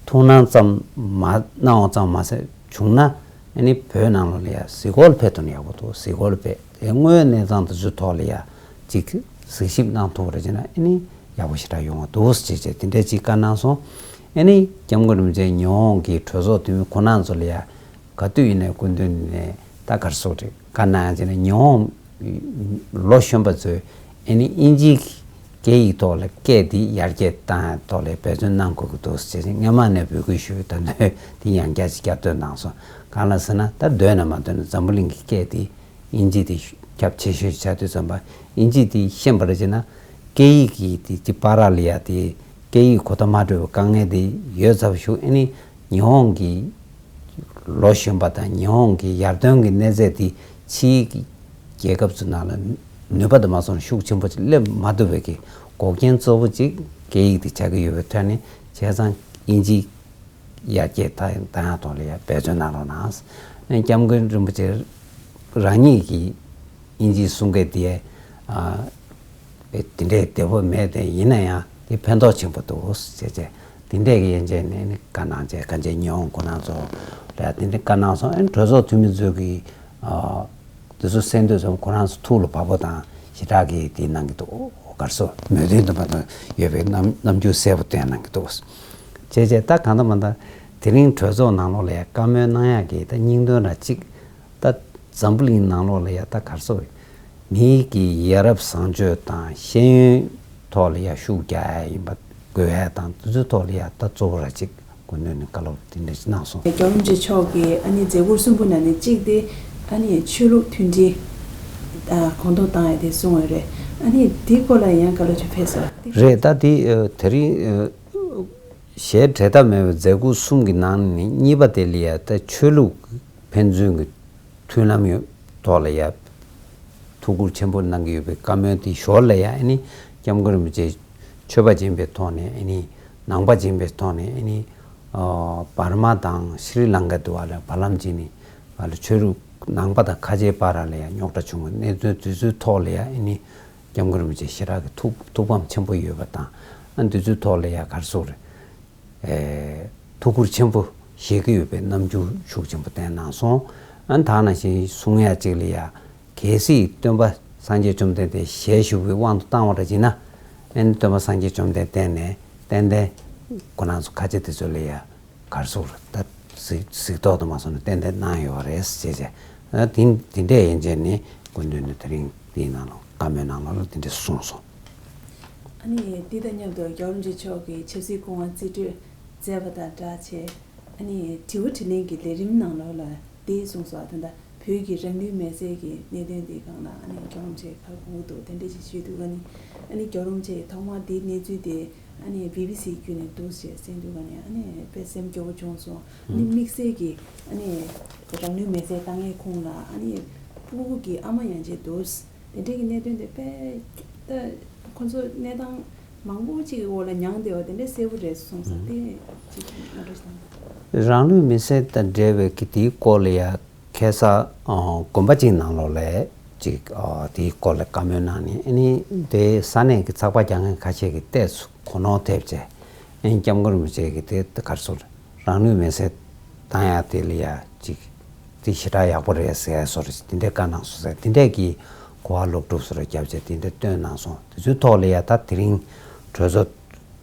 ཐུགས་སྣང་ཙམ་མ་གནང་བ་ཙམ་མ་ཟད། བྱུང་ན་ཨ་ནི་བོད་ནང་ལོགས་ལ་ཡ་གཟིགས་སྐོར་ཕེབས་ཐུབ་ན་ཡག་པོ་འདུག། གཟིགས་སྐོར་ཕེབས་དེ་དངོས་གནས་སྟངས་དེ་ཚོའི་ཐོག་ལ་ཡ་ཅིག་གཟིགས་ཞིབ་གནང་ཐུབ་པ་རེད་ཅེ་ན་ཨ་ནི་ཡག་པོ་ཞེ་དྲག་ཡོང་བ་འདུག་ཟེར་བྱས་དེ་འདྲ་ཅིག་བཀའ་གནང་སོང་། ཨ་ནི་སྐྱབས་མགོན་རིན་པོ་ཆེ་ཉི་ཧོང་གི་གྲོས་ཚོགས་འཐུས་མི་ཁོང་རྣམ་ཚོ་ལ་ཡ་ག་དུས་ཡིན་ནའི་སྐུ་མདུན་ནས་ད་ག་རེ་ཟེར་དགོས་རེད། བཀའ་གནང་ཡ་བྱས་ན་ཉི་ཧོང་ལོ་གཞོན་པ་ཚོས་ཨ་ནི་དབྱིན་ཇིའི་སྐད་ཡིག་ཐོག་ལ་སྐད་འདི་ཡར་རྒྱས་བཏང་ཡ་ཐོག་ལ་འབད་བརྩོན་གནང་དགོས་ཀྱི་འདུག་ཟེར་བྱས་སྔས་མ་ནས་འབོད་སྐུལ་ཞུས། ད་ལྟ་འདི་ཡང་བསྐྱར་ཅིག་བསྐྱར་ཟློས་གནང་སོང་། གང་ལ་ཟེར་ན་ད་འདོད་ན་མ་འདོད་ན་འཛམ་བུ་གླིང་གི་སྐད་འདི་དབྱིན་ཇི་འདི་ཁྱབ་ཆེ་ཤོས་ཆགས་དུས་ཙམ་པ། དབྱིན་ཇི་འདི་ཤེས་པ་རེད་ཅེ་ན་སྐད་ཡིག་གི་འདི་འདི་བར་ལ་ཡ་འདི་སྐད་ཡིག་གོ་བརྡ་མ་འགྲོ་བའི་དཀའ་ངལ་འདི་ཡོད་ཚར་བ་ཞུ། ཨ་ནི་ཉི་ཧོང་གི་ལོ་གཞོན་པ་དང་ཉི་ཧོང་གི་ཡར་ཐོན་གྱི་གནས་ཚད་འདི་ཕྱིའི་རྒྱལ་ཁབ་ཚོའི་ནང་ལ་ནུས་པ་དང་མ་སོང་ཤུགས་ཆེན་པོ་ཅིག་སླེབས་མ་ཐུབ་པའི་གི་འགོག་རྐྱེན་གཙོ་བོ་ཅིག་སྐད་ཡིག་འདི་ཆགས་ཀྱི་ཡོད་པའི་ཐོག་ནས་བྱས་ཙང་དབྱིན་ཇི་ཡར་རྒྱས་བཏང་ཡ་ཐོག་ལ་ཡ་འབད་བརྩོན་གནང་རོགས་གནང་། སྐྱབས་མགོན་རིན་པོ་ཆེ་རང་ཉིད་ཀྱིས་དབྱིན་ཇིའི་གསུང་སྐད་དེ་ཨ་དེ་འདྲའི་བདེ་པོ་མེད་དེ། ཡིན་ན་ཡང་དེ་ཕན་ཐོགས་ཆེན་པོ་འདུག་ཟེར་བྱས་དེ་འདྲས་ཀྱི་ཡན་ཆད་ནས་ནི་བཀའ་གནང་བྱས། གང་ཅི་ཉི་ཧོང་ཁོ་རང་ཚོ་ལ་དེ་འདྲའི་བཀའ་གནང་སོང་། ཨ་ནི་གྲོས་ཚོགས་འཐུས་མི་ཚོས་ཀྱིས་ཨ་དེ་ཚོ་གསན་དུས་ཙམ་ཁོ་རང་ཚོ་ཐུགས་ལ་བབ་པོ་དང་ཞེ་དྲག་གིས་དེ་གནང་གི་འདུག། ཨོ་གར་སོ་མོས་མཐུན་དུ་མ་དང་ཡོད་པའི་རྣམ་རྣམ་འགྱུར་གསལ་པོ་བསྟན་གནང་གི་འདུག། བྱས་བྱས་ད་གང་ལྟར་མ་ལྟར་དེ་རིང་གྲོས་ཚོགས་ནང་ལོགས་ལ་ཡ་བཀའ་མོལ་གནང་ཡག་གི་ད་སྙིང་དོན་ར་གཅིག། ད་འཛམ་བུ་གླིང་ནང་ལོགས་ལ་ཡ་ད་གར་སོ་མི་གི་ཡ་རབས་བཟང་སྤྱོད་དང་ཤེས་ཡོན་ཐོག་ལ་ཡ་ཤུགས་རྒྱག་ཡ་ཡིན་པ་དགོས་ཡ་དང་དེ་ཚོའི་ཐོག་ལ་ཡ་ད་གཙོ་བོ་ར་གཅིག་སྐུ་མདུན་ནས་བཀའ་སློབ་དེ་འདྲ་ཞིག་གནང་སོང་། རྒྱལ་བ་རིན་པོ་ཆེ་མཆོག་གིས་ཨ་ནི་མཛད་ཁུར་གསུམ་པོ་ནང་ནས་གཅིག་དེ་ཨ་ནི་ཆོས་ལུགས་མཐུན་སྒྲིལ་ཨ་གོང་མཐོར་བཏང་ཡ་དེ་གསུངས་ཡོད་རེད། ཨ་ནི་དེའི་སྐོར་ལ་ཡང་བཀའ་སློབ་ཅིག་ཕེབས་སོང་། རེད། ད་དེ་ཨ་དེ་རིང་ཨ་གཞས་འབྲལ་ཐབས་མེད་པའི་མཛད་ཁུར་གསུམ་གྱི་ནང་ནས་གཉིས་པ་དེ་ལ་ཡ་ད་ཆོས་ལུགས་ཕན་ཚུན་གྱི་མཐུན་ལམ་ཡོད་ཐོག་ལ་ཡ་ཐུགས་ཁུར་ཆེན་པོ་གནང་གི་ཡོད་པའི་བཀའ་མོལ་དེ་ཞོར་ལ་ཡ་ཨ་ནི་སྐྱབས་མགོན་རིན་པོ་ཆེ་ཆོས་པ་ཡིན་པའི་ཐོག་ནས་ཨ་ནི་ནང་པ་ཡིན་པའི་ཐོག་ནས་ཨ་ནི་ཨ་འབར་མ་དང་ཤྲི་ལང་ཀ་དུ་བ་ལ་བར་ལམ་ཅིག་ནས་བ་ལ་ཆོས་ལུགས་ནང་པ་དང་ཁ་ཆེའི་བར་ལ་ཡ་རྙོག་དྲ་བྱུང་བའི་གནས་ཚུལ་དེ་ཚོའི་ཐོག་ལ་ཡ་ཨ་ནི་སྐྱབས་མགོན་རིན་པོ་ཆེ་ཞེ་དྲག་གི་ཐུགས་ཐུགས་ཕམ་ཆེན་པོ་ཡོད་པ་དང་། ཨ་འདི་ཚོའི་ཐོག་ལ་ཡ་གར་སོ་རེད། ཨེ་ཐུགས་ཁུར་ཆེན་པོ་བཞེས་ཀྱི་ཡོད་པའི་རྣམ་འགྱུར་ཤུགས་ཆེན་པོ་བསྟན་གནང་སོང་། ཨ་ནི་ད་ནང་བཞིན་གསུང་ཡ་གཅིག་ལ་ཡ་གལ་སྲིད་སྟོན་པ་སངས་རྒྱས་བཅོམ་ལྡན་འདས་ཞལ་བཞུགས་པའི་དབང་དུ་བཏང་བ་འདྲ་ཅིག་ན། ཨ་ནི་སྟོན་པ་སངས་རྒྱས་བཅོམ་ལྡན་འདས་ནས་ཏན་ཏན་ཁོ་རང་ཚོ་ཁ་ཆེ་དེ་ཚོ་ལ་ཡ་གར་སོ་རེད། ད་གཟིགས་གཟིགས་རྟོག་དུ་མ་སོང་ནས་ཏན་ཏན་གནང་ཡོད་པ་རེད་ཟེར་བྱས། ཨ་དེ་དེ་འདྲས་ཡན་ཆད་ནས་སྐུ་མདུན་ནས་དེ་རིང་དེའི་ནང་ལ་བཀའ་མོལ་ནང་ལོགས་ལ་དེ་འདྲས་གསུངས་སོང་། ཨ་ནི་དེ་དང་མཉམ་དུ་རྒྱལ་བ་རིན་པོ་ཆེ་མཆོག་གིས་ཆབ་སྲིད་སྐུ་དབང་རྩིས་སྤྲོད་མཛད་པ་དང་སྦྲགས་བྱས། ཨ་ནི་དྲི་བ་དྲིས་ལན་གྱི་ལས་རིམ་ནང་ལོགས་ལ་དེ་གསུངས་སོང་། ད་ལྟ་བོད་ཀྱི་རང་ལུས་མེར་སྲེག་གི་གནད་དོན་དེའི་སྒང་ལ་ཨ་ནི་རྒྱལ་བ་རིན་པོ་ཆེ་ག་རེ་གོ་གི་འདུག། དེ་འདྲ་ཞིག་ཞུས་འདུག། ཨ་ནི་ཨ་ནི་རྒྱལ་བ་རིན་པོ་ཆེ་ཐོག་མར་དེའི་གནས་ཚུལ་དེ་ཨ་ནི་བི་བི་སི་བརྒྱུད་ནས་འདུག་ཞེས་གསན་དུས་ཀ་ནས་ཨ་ནི་དཔེ་སེམས་སྐྱོ་བོ་བྱུང་སོང་། ཨ་ནི་དམིགས་བསལ་གྱིས་ཨ་ནི་རང་ལུས་མེར་སྲེག་བཏང་མཁན་ཁོང་ལ་ཨ་ནི་སྤུ་གུ་གི་ཨ་མ་ཡང་ཅིག་འདུག། དེ་འདྲའི་གི་གནད་དོན་དེ་དཔེ་ད་ཁོང་ཚོ་གནས་སྟངས་མང་པོ་ཅིག་གི་འོག་ལ་མྱངས་བསྡད་པ་དེ་འདྲ་གསལ་པོ་རེད་གསུངས་སོང་། དེ་ཅིག་ངོ་སྤྲོད་ཞིག་གནང་། རང་ལུས་མེར་སྲེག་དང་འབྲེལ་བའི་གི་དེའི་སྐོར་ལ་ཡ་ཁ་སང་ཨ་དགོན་པ་གཅིག་ནང་ལོགས་ལ་ཅིག་ཨ་དེའི་སྐོར་ལ་བཀའ་མོལ་གནང་ནས། ཨ་ནི་དེ་ས་གནས་ཀྱི་ཚགས་པར་རྒྱག་མཁན་ཁ་ཤས་ཀྱིས་ཏོག་ཙམ་གོ་ནོར་ཐེབས་བྱས། ཨ་ནི་སྐྱབས་མགོན་རིན་པོ་ཆེ་གིས་དེ་ག་རེ་ཟེར། རང་ལུས་མེར་སྲེག་བཏང་ཡ་དེ་ལ་ཡ་ཅིག་ དེ་ཞེ་དྲག་ཡག་པོ་རེད་ཟེར་བཟོ་འདྲ་དེ་འདྲས་བཀའ་གནང་སོང་ཟེར། དེ་འདྲས་ཀྱི་གོ་བ་ལོག་སྒྲུབ་བཟོ་འདྲ་བརྒྱབ་བྱས་དེ་འདྲས་བཏོན་གནང་སོང་། དེ་ཚོའི་ཐོག་ལ་ཡ་ད་དེ་རིང་གྲོས་ཚོགས་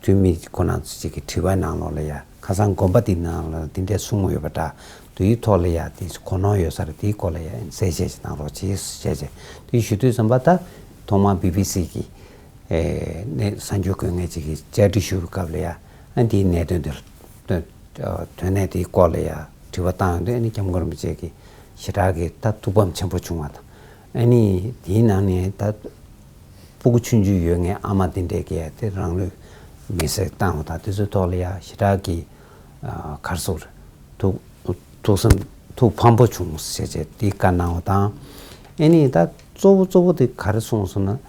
འཐུས་མི་ཁོ་རང་ཚོ་ཅིག་གི་དྲི་བའི་ནང་ལོགས་ལ་ཡ་ཁ་སང་དགོན་པ་དེའི་ནང་ལ་དེ་འདྲས་གསུངས་ཡོད་པ་འདྲ། དེའི་ཐོག་ལ་ཡ་དེ་གོ་ནོར་ཡོད་ས་རེད། དེའི་སྐོར་ལ་ཡ་གསལ་བཤད་ཅིག་གནང་རོགས་གྱིས་ཞེས་བྱས་དེ་ཞུ་དུས་ཙམ་པ་ད་ཐོག་མར་བི་བི་སི་གི་ཨེ་ནས་གསར་འགྱུར་འགོད་མཁན་ཅིག་གིས་བཅར་འདྲི་ཞུ་བའི་སྐབས་ལ་ཡ་ཨ་འདིའི་གནད་དོན་དེ་དོན་དོན་གནད་དེའི་སྐོར་ལ་ཡ་དྲི་བ་བཏང་ཡོང་དུས་ཨ་ནི་སྐྱབས་མགོན་རིན་པོ་ཆེ་གིས་ཞེ་དྲག་གི་ད་ཐུགས་ཕམ་ཆེན་པོ་བྱུང་བ་དང་། ཨ་ནི་དེའི་ནང་ནས་ད་སྤུ་གུ་ཆུང་ཆུང་ཡོད་མཁན་ཨ་མ་དེ་འདྲས་ཀྱིས་དེ་རང་ལུས་མེར་སྲེག་བཏང་བ་དང་དེ་ཚོའི་ཐོག་ལ་ཡ་ཞེ་དྲག་གི་ཨ་ག་རེ་ཟེར་དགོས་རེད། ཐུགས་ཐུགས་བསམ་ཐུགས་ཕམ་པོ་བྱུང་ཟེར་བྱས་དེ་བཀའ་གནང་བ་དང་། ཨ་ནི་ད་གཙོ་བོ་གཙོ་བོ་དེ་ག་རེ་གསུངས་སོང་ན།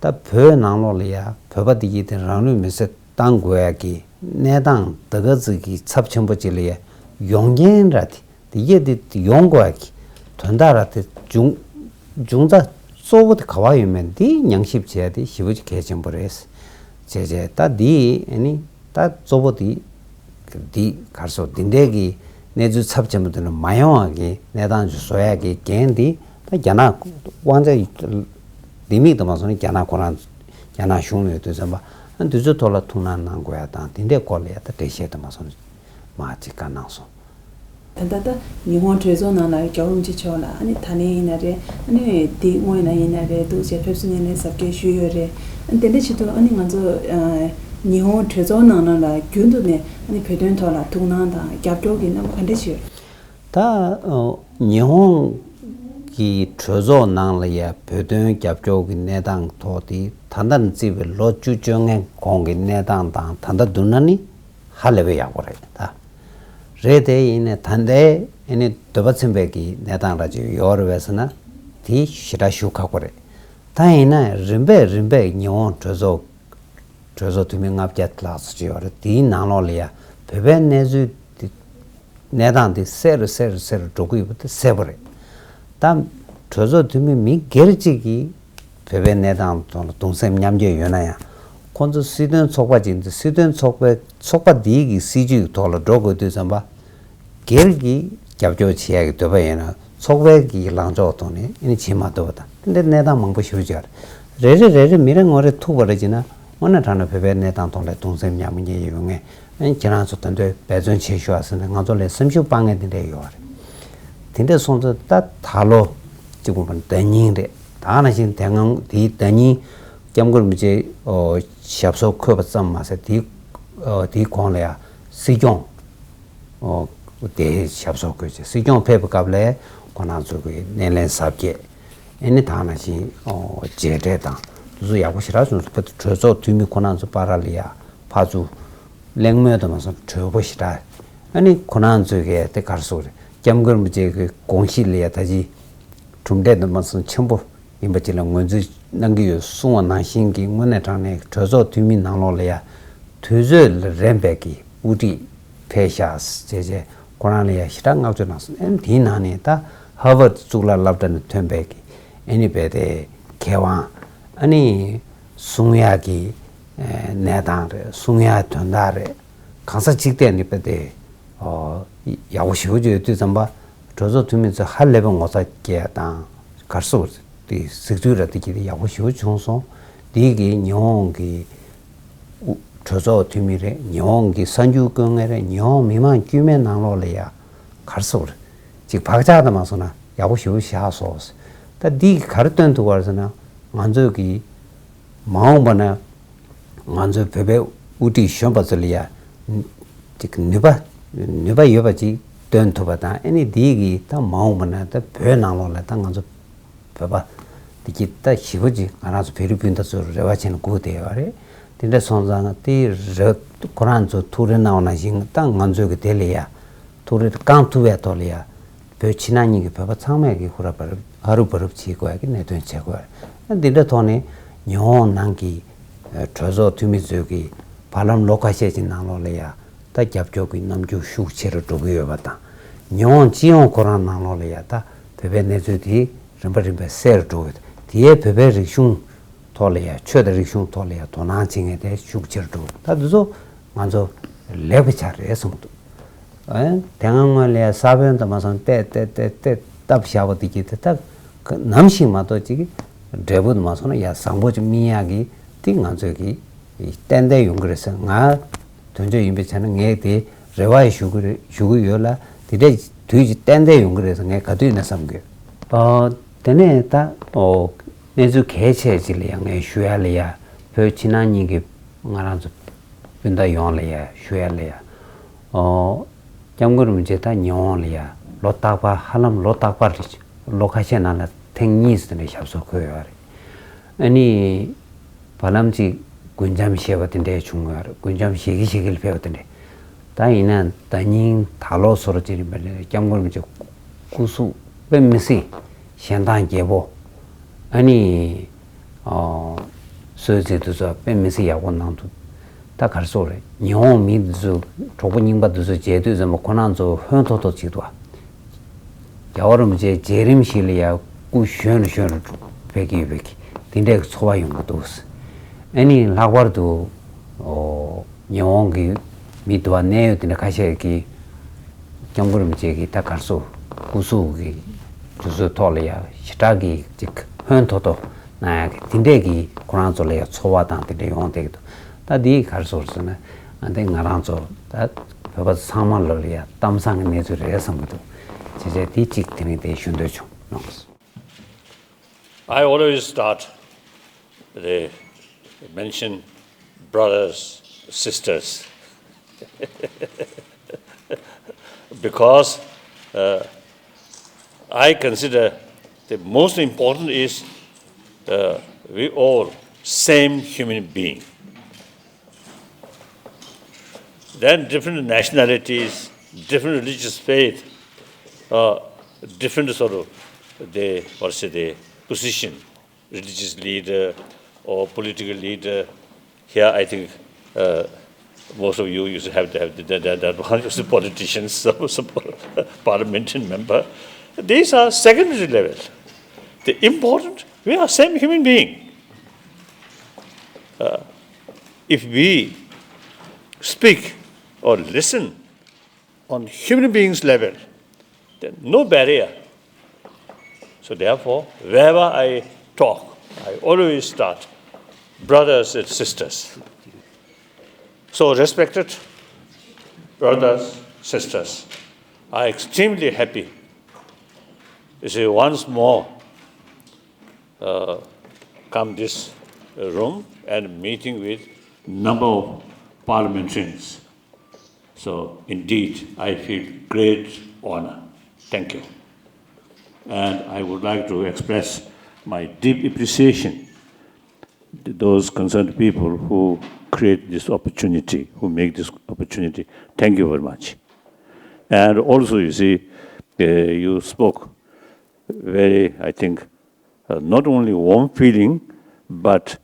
ད་བོད་ནང་ལོགས་ལ་ཡ་བོད་པ་དེ་གྱིས་དེ་རང་ལུས་མེར་སྲེག་བཏང་དགོས་ཡ་གི་གནས་སྟངས་ད་ག་ཚོད་ཀྱི་ཚབས་ཆེན་པོ་ཅིག་ལ་ཡ་ཡོང་རྐྱེན་ར་དེ་དེ་ཡས་དེ་ཡོང་དགོས་ཀྱི་དོན་དག་ར་དེ་འབྱུང་འབྱུང་རྩ་གཙོ་བོ་དེ་ག་བ་ཡོད་མེད་འདི་ཉམས་ཞིབ་བྱས་ཏེ་ཞེ་པོ་ཅིག་གལ་ཆེན་པོ་རེད། བྱས་བྱས་ད་འདི་ཨ་ནི་ད་གཙོ་བོ་དེ་འདི་གར་སོ་འདི་འདྲའི་གི་གནས་ཚུལ་ཚབས་ཆེན་པོ་དེ་ནི་མ་ཡོང་བ་གི་གནས་སྟངས་ཅིག་བཟོ་ཡ་གི་འགན་འདི་ད་རྒྱ་ནག་དབང་ཆ་ལྡེ་མིག་དུ་མ་སོང་ན་རྒྱ་ནག་ཁོ་རང་རྒྱ་ནག་གཞུང་ཡོད་དུས་ཙམ་པ་ཨ་འདི་ཚོའི་ཐོག་ལ་ཐུགས་སྣང་གནང་དགོས་ཡ་དང་དེ་འདྲའི་སྐོར་ལ་ཡ་ད་འགྲེལ་བཤད་དུ་མ་སོང་ན། མ་ཅིག་བཀའ་གནང་སོང་། ད་ལྟ་ད་ཉི་ཧོང་གྲོས་ཚོགས་ནང་ལ་རྒྱལ་བ་རིན་པོ་ཆེ་མཆོག་ལ་ཨ་ནི་ད་ལན་ཡིན་ན་རེད། ཨ་ནི་འདི་སྔོན་ལ་ཡིན་ན་རེད། འདུག་ཅེས་ཕེབས་བསུ་སྣེ་ལེན་གཟབ་རྒྱས་ཞུས་ཡོད་རེད། ཨ་ནི་དེ་འདྲ་བྱེད་དུས་ཨ་ནི་ང་ཚོ་ཨ་ཉི་ཧོང་གྲོས་ཚོགས་ནང་ལ་རྒྱུན་དུ་ནས་ཨ་ནི་བོད་དོན་ཐོག་ལ་ཐུགས་སྣང་དང་རྒྱབ་སྐྱོར་གྱི་རྣམ་པ་ག་འདྲ་ཞིག་ཡོད། ད་ཉི་ཧོང་གི་གྲོས་ཚོགས་ནང་ལ་ཡ་བོད་དོན་རྒྱབ་སྐྱོར་གྱི་གནས་སྟངས་ཐོག་དེ་ད་ལྟ་ནས་བརྩིས་པའི་ལོ་བཅུ་བཅོ་ལྔའི་གོང་གི་གནས་སྟངས་དང་ད་ལྟ་བསྡུར་ན་ནི་ཧ་ལས་པའི་ཡག་པོ་རེད་ད། རེད་དེ་ཡིན་ནའི་ད་ལྟའི་ཨ་ནི་འདོད་པ་ཚིམ་པའི་གི་གནས་སྟངས་ར་ཅིག་ཡོད་རེད་པས་ཟེར་ན་དེ་ཞེ་དྲག་ཞུ་ཁག་པོ་རེད། ད་ཡིན་ན་རིམ་པས་རིམ་པས་ཉི་ཧོང་གྲོས་ཚོགས་གྲོས་ཚོགས་འཐུས་མི་ལྔ་བརྒྱ་ལྷག་ཙམ་ཅིག་ཡོད་རེད། དེའི་ནང་ལོགས་ལ་ཡ་བོད་པའི་གནས་ཚུལ་དེ་གནས་སྟངས་དེ་གསལ་རུ་གསལ་རུ་གསལ་རུ་འགྲོ་གི་ཡོད་པ་དེ་གསལ་པོ་རེད། ད་གྲོས་ཚོགས་འཐུས་མི་མི་སྒེར་གཅིག་གིས་བོད་པའི་གནས་སྟངས་ཐོག་ལ་གདུང་སེམས་མཉམ་སྐྱེད་ཡོད་ན་ཡང་ཁོང་ཚོ་སྲིད་དོན་ཚོགས་པ་ཅིག་འདུག་སྲིད་དོན་ཚོགས་པའི་ཚོགས་པ་འདིའི་གི་སྲིད་ཇུས་ཐོག་ལ་འགྲོ་དགོས་དུས་ཙམ་པ་སྒེར་གྱིས་རྒྱབ་སྐྱོར་བྱེད་ཡ་གི་འདོད་པ་ཡོད་ན་ཚོགས་པའི་གི་ལངས་ཕྱོགས་ཐོག་ནས་ཨ་ནི་བྱེད་མ་ཐུབ་པ་དང་དེ་འདྲའི་གནས་སྟངས་མང་པོ་ཞེ་པོ་ཅིག་ཡོད་རེད། རེ་རེ་རེ་རེ་མི་རེ་ངོ་རེ་ཐུག་པ་རེ་བྱས་ན་དངོས་གནས་དྲང་གནས་བོད་པའི་གནས་སྟངས་ཐོག་ལ་གདུང་སེམས་མཉམ་སྐྱེད་ཡོད་མཁན། ཨ་ནི་ཁྱེད་རང་ཚོ་ད་འདོད་འབད་བརྩོན་བྱེད་ཤོག་ཟེར་ནས་ང་ཚོ་ལ་སེམས་ཤུགས་སྤར་མཁན་དེ་འདྲས་ཡོད་རེད། དེ་འདྲས་སོང་ཙང་ད་ད་ལོ་གཅིག་པུ་མ་ཟད་ཟླ་ཉིན་རེད། ད་ནང་བཞིན་དེ་སྔ་དེའི་ཟླ་ཉིན་སྐྱབས་མགོན་རིན་པོ་ཆེ་ཞབས་སོར་འཁོད་པ་ཙམ་མ་ཟད་དེའི་དེའི་གོང་ལ་ཡང་སྲིད་སྐྱོང་དེ་ཞབས་སོར་འཁོད་ཅིང་སྲིད་སྐྱོང་ཕེབས་པའི་སྐབས་ལ་ཁོ་རང་ཚོ་གི་སྣེ་ལེན་གཟབ་རྒྱས། ཨ་ནི་ད་ནང་བཞིན་མཇལ་འཕྲད་དང་དེ་ཚོ་ཡག་པོ་ཞེ་དྲག་བྱུང་སོང་། གྲོས་ཚོགས་འཐུས་མི་ཁོ་རང་ཚོ་བར་ལ་ཡ་ཕར་ཚུར་གླེང་མོལ་དུ་མ་སོང་གྲོས་པོ་ཞེ་དྲག་ཨ་ནི་ཁོ་རང་ཚོས་གལ་ཏེ་ག་རེ་ཟེར་དགོས་རེད། སྐྱབས་མགོན་རིན་པོ་ཆེ་གི་དགོངས་གཞི་ལ་ཡ་ད་ཅི་གྲུབ་འབྲས་དུ་མ་སོང་ཆེན་པོ་ཡིན་པ་ཅིག་ལ་ངོས་འཛིན་གནང་གི་ཡོད་གསུངས་པ་ནང་བཞིན་གྱི་དངོས་གནས་དྲང་གནས་གྲོས་ཚོགས་འཐུས་མི་ནང་ལོགས་ལ་ཡ་དུས་ཚོད་ལ་རན་པའི་གི་དབུ་ཁྲིད་ཕེབས་ཤག་ཅེས་བྱས་ཁོ་རང་ལ་ཡ་ཞེ་དྲག་བསྔགས་བརྗོད་གནང་སོང་། ཨ་ནི་དེའི་ནང་ནས་ད་ཧར་ཝར་ཌི་གཙུག་ལག་སློབ་གྲྭ་ནས་ཐོན་པའི་གི་ཨ་ནི་རྦད་དེ་མཁས་དབང་ཨ་ནི་གསུང་ཡག་གི་གནས་སྟངས་རེད། གསུང་ཡག་དོན་དག་རེད། གང་ཟག་གཅིག་བལྟས་ནས་རྦད་དེ་ཡག་པོ་ཞེ་པོ་ཅིག་ཡོད་དུས་ཙམ་པ་གྲོས་ཚོགས་འཐུས་མི་ཚོས་ཧ་ལས་པའི་ངོ་ཚ་སྐྱེ་དང་གར་སོ་དེ་གཟིགས་ཚུལ་ར་དེ་གྱིས་ཡག་པོ་ཞེ་པོ་བྱུང་སོང་། དེ་གིས་ཉི་ཧོང་གི་གྲོས་ཚོགས་འཐུས་མི་རེད། ཉི་ཧོང་གི་གསར་འགྱུར་བཀོད་མཁན་རེད། ཉི་ཧོང་མི་མང་དཀྱུས་མའི་ནང་ལོགས་ལ་ཡ་གར་སོ་ཅིག་བག་ཆགས་དང་མ་སོང་ན་ཡག་པོ་ཞེ་པོ་བཞག་སོང་། ད་འདི་ག་རེ་སྟོན་ཐུབ་པ་རེད་ཟེར་ན་ང་ཚོས་ཀྱི་མ་འོངས་པ་ན་ང་ཚོའི་བོད་པའི་དབུ་ཁྲིད་གཞོན་པ་ཚོ་ལ་ཡ་ཅིག་ནུས་པ་ནུས་པ་ཡོད་པ་ཅིག་སྟོན་ཐུབ་པ་དང་ཨ་ནི་འདི་གི་ད་མ་འོངས་པ་ན་ད་བོད་ནང་ལོགས་ལ་ད་ང་ཚོ་བོད་པ་འདི་གི་ད་ཞེ་པོ་ཅིག་ང་རང་ཚོ་བོད་རིགས་སྤུན་ཟླ་ཚོར་རེ་བ་བྱས་ནས་སྒུག་བསྡད་ཡོད་རེད། དེ་འདྲ་སོང་ཙང་དེ་རེད། ཁོ་རང་ཚོ་ཐུགས་རེ་གནང་བ་ནང་བཞིན་ད་ང་ཚོས་གི་དེ་ལ་ཡ་ཐུགས་རེ་བསྐང་ཐུབ་པའི་ཐོག་ལ་ཡ་བོད་ཕྱི་ནང་གཉིས་ཀྱི་བོད་པ་ཚང་མས་ཀྱི་ཧུར་ཧུར་བར་བར་ཧ་རུ་བ་རུབ་བྱེད་དགོས་ཀྱི་གནད་དོན་བྱེད་དགོས། འདི་འདྲ་ཐོག་ནས་ཉི་ཧོང་ནང་གི་གྲོས་ཚོགས་འཐུས་མི་ཚོས་ཀྱི་བར་ལམ་ལོ་ཁ་ཤས་ཀྱི་ནང་ལོགས་ལ་ཡ་ད་རྒྱབ་སྐྱོར་གྱི་རྣམ་འགྱུར་ཤུགས་ཆེ་རུ་འགྲོ་གི་ཡོད་པ་དང་། ཉི་ཧོང་སྤྱི་ཡོངས་ཁོ་རང་ནང་ལོགས་ལ་ཡ་ད་བོད་པའི་གནས་ཚུལ་དེ་རིམ་པ་རིམ་པས་གསལ་རུ་འགྲོ་གི་ཡོད། དེ་ཡས་བོད་པའི་རིག་གཞུང་ཐོག་ལ་ཡ་ཆོས་དང་རིག་གཞུང་ཐོག་ལ་ཡ་དོ་སྣང་བྱེད་མཁན་དེ་ཤུགས་ཆེ་རུ་འགྲོ་གི་ཡོད། ད་འདི་ཚོ་ང་ཚོ་ལེགས་པའི་ཆ་རེད་བསམ་གྱི་འདུག་ཨེ། དེ་སྔ་སྔོན་ལ་ཡ་ས་བོན་དུ་མ་སོང་བལྟས་བལྟས་བལྟས་བལྟས་བཏབ་བཞག་པ་དེ་གི་དེ་ད་ནམ་ཞིག་མ་གཏོགས་ཅིག་འབྲས་བུ་དུ་མ་སོང་ན་ཡ་བཟང་པོ་ཅིག་སྨིན་ཡག་གི་དེ་ང་ཚོས་གི་ཏན་ཏན་ཡོང་གི་རེད་ཟེར། ང་དོན་གཅོད་ཡིན་པའི་ཆ་ནས་ངས་དེ་རེ་བ་ཞུ་གི་རེད། ཞུ་གི་ཡོད་ལ། དེ་འདྲའི་དུས་ཀྱི་ཏན་ཏན་ཡོང་གི་རེད་ཟེར་ངས་ག་དུས་ནས་བསམ་གི་ཡོད། ཨོ། དེ་ནས་ད་ཨོ་གནས་ཚུལ་གལ་ཆེ་ཅིག་ལ་ཡ་ངས་ཞུ་ཡ་ལ་ཡ། བོད་ཕྱི་ནང་གཉིས་ཀྱི་ང་རང་ཚོ་སྤུན་ཟླ་ཡོངས་ལ་ཡ་ཞུ་ཡ་ལ་ཡ། ཨོ། སྐྱབས་མགོན་རིན་པོ་ཆེ་ད་ཉི་ཧོང་ལ་ཡ་ལོ་རྟག་པར། ཧ་ལམ་ལོ་རྟག་པར་རེད། ལོ་ཁ་ཤས་ནང་ལ་ཐེངས་གཉིས་ཙམ་རེ་ཞབས་སོར་འཁོད་ཡོད་རེད། ཨ་ནི་བར་ལམ་ཅིག་རྒུན་འབྲུམ་བཞེས་པ་དེ་འདྲས་བྱུང་ཡོད་རེད། རྒུན་འབྲུམ་བཞེས་ཀྱི་བཞེས་ཀྱི་ལ་ཕེབས་པ་དེ་འདྲས། ད་ཡིན་ན་ད་ཉིན་ད་ལོ་སོ་ར་ཅིག་རིམ་པ་ལས་སྐྱབས་མགོན་རིན་པོ་ཆེ་སྐུ་གཟུགས་དཔེ་མི་སྲིད་ཞལ་མདངས་རྒྱས་པོ། ཨ་ནི། ཨོ། གསོལ་ཚིགས་དེ་ཚོ་དཔེ་མི་སྲིད་ཡག་པོ་གནང་འདུག། ད་ག་རེ་ཟེར་དགོས་རེད། ཉི་ཧོང་མི་འདི་ཚོ་གྲོགས་པོ་རྙིང་པ་འདི་ཚོ་མཇལ་དུས་ཙམ་པ་ཁོ་རང་ཚོ་ཧོན་ཐོར་ཐོར་བྱེད་འདུག། རྒྱལ་བ་རིན་པོ་ཆེ་མཇལ་རིམ་ཞིག་ལ་ཡ་སྐུ་གཞོན་རུ་གཞོན་རུ་འགྲོ་ཕེབས་ཀྱི་ཡོད་པའི་དེ་འདྲའི་ཚོར་བ་ཡོང་གི་འདུག། ཨ་ནི་ལྷག་པར་དུ། ཨོ། ཉི་ཧོང་གི་མི་འདི་པར་གནད་ཡོད་དེ་འདྲ་ཁ་ཤས་ཀྱིས་སྐྱབས་མགོན་རིན་པོ་ཆེ་གི་ད་ག་རེ་ཟེར། སྐུ་གཟུགས་ཀྱི་དུས་ཚོད་ཐོག་ལ་ཡ་ཞེ་དྲག་གི་ཅིག་ཧོན་ཐོར་ཐོར་གནང་ཡག་གི་དེ་འདྲས་ཀྱི་ཁོ་རང་ཚོ་ལ་ཡ་ཚོར་བ་དང་དེ་འདྲས་ཡོང་བསྡད་ཀྱི་འདུག། ད་འདི་ག་རེ་ཟེར་ཟེར་ན། ཨ་འདི་ང་རང་ཚོ་ད་བོད་པ་ཚང་མ་ལོ་ལ་ཡ་གཏམ་བཟང་གི་གནས་ཚུལ་རེད་བསམ་གྱི་འདུག། བྱས་ཙང་འདི་གཅིག་དེ་རིང་དེ་ཞུ་འདོད་བྱུང་། ཡོང་། I always start the mention brothers, sisters, because uh, I consider the most important is uh, we all same human being. Then different nationalities, different religious faith, uh, different sort of the, what should I say, the position, religious leader or political leader. Here, I think uh, most of you used to have, have that, that, that one, you politicians, some, some parliamentary member. These are secondary level. The important, we are same human being. Uh, if we speak or listen on human beings level, then no barrier. So therefore, wherever I talk, I always start brothers and sisters. So respected brothers, sisters, I extremely happy to see once more uh, come this room and meeting with number of parliamentarians. So indeed, I feel great honor. Thank you. And I would like to express my deep appreciation to those concerned people who create this opportunity, who make this opportunity. Thank you very much. And also, you see, uh, you spoke very, I think, uh, not only warm feeling, but